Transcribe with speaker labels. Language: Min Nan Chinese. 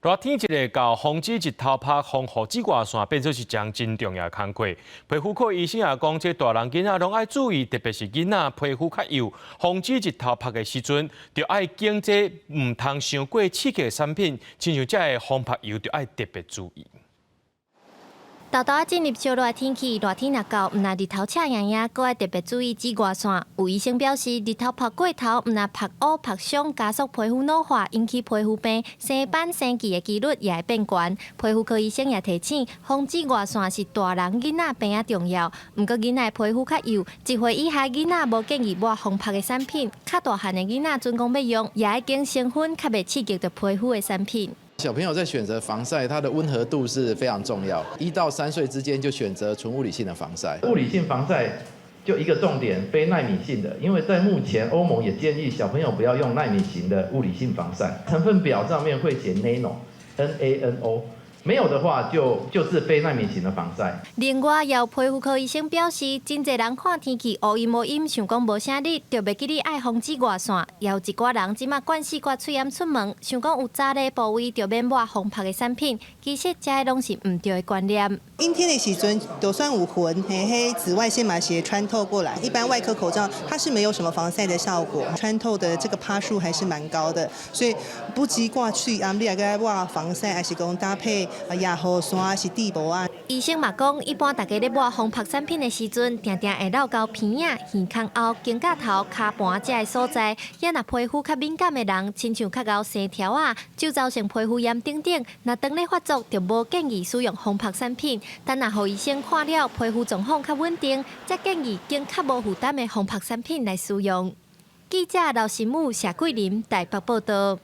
Speaker 1: 熱天一下到，防止日頭曝，防護紫外線變做是一項真重要的工課。皮膚科醫生也講，這大人囡仔攏愛注意，特別是囡仔皮膚較幼，防止日頭曝的時陣，就愛揀這毋通傷過刺激的產品，親像這个防曝油，就愛特別注意。
Speaker 2: 沓沓仔進入燒熱的天氣，熱天若到，毋但日頭赤炎炎，閣愛特別注意紫外線。有醫生表示，日頭曝過頭，毋但曝烏、曝傷，加速皮膚老化，引起皮膚病、生斑、生痣的幾率也會變懸。皮膚科醫生也提醒，防紫外線是大人囡仔平仔重要。毋過囡仔皮膚較幼，1歲以下囡仔無建議抹防曝的產品。較大漢的囡仔準講欲用，也愛揀成分較袂刺激著皮膚的產品。
Speaker 3: 小朋友在選擇防曬，它的溫和度是非常重要。1到3歲之間就選擇純物理性的防曬。
Speaker 4: 物理性防曬就一個重點，非納米性的，因為在目前歐盟也建議小朋友不要用納米型的物理性防曬。成分表上面會寫 nano，N A N O。沒有的話就是非納米型的防曬。
Speaker 2: 另外，有皮膚科醫生表示，真濟人看天氣烏陰烏陰，想講無啥熱，就袂記得愛防紫外線。也有一寡人這馬慣勢掛喙罨出門，想講有焦的部位就免抹防曝的產品，其實這攏是毋對的觀念。
Speaker 5: 陰天的時陣，就算有雲，嘿嘿，紫外線嘛是會穿透過來。一般外科口罩它是沒有什麼防曬的效果，穿透的這個趴數還是蠻高的，所以不止掛喙罨，你也閣抹防曬，還是講搭配遮雨傘，還是戴帽仔。
Speaker 2: 醫生嘛講，一般大家咧抹防曝產品的時陣，定定會落到鼻仔、耳孔後、肩胛頭、跤盤這个所在。也若皮膚較敏感的人，親像較𠢕生條仔、酒糟性皮膚炎等等，若當咧發作，就無建議使用防曝產品。等若予醫生看了，皮膚狀況較穩定，才建議揀較無負擔的防曝產品來使用。記者劉新武、謝桂林台北報道。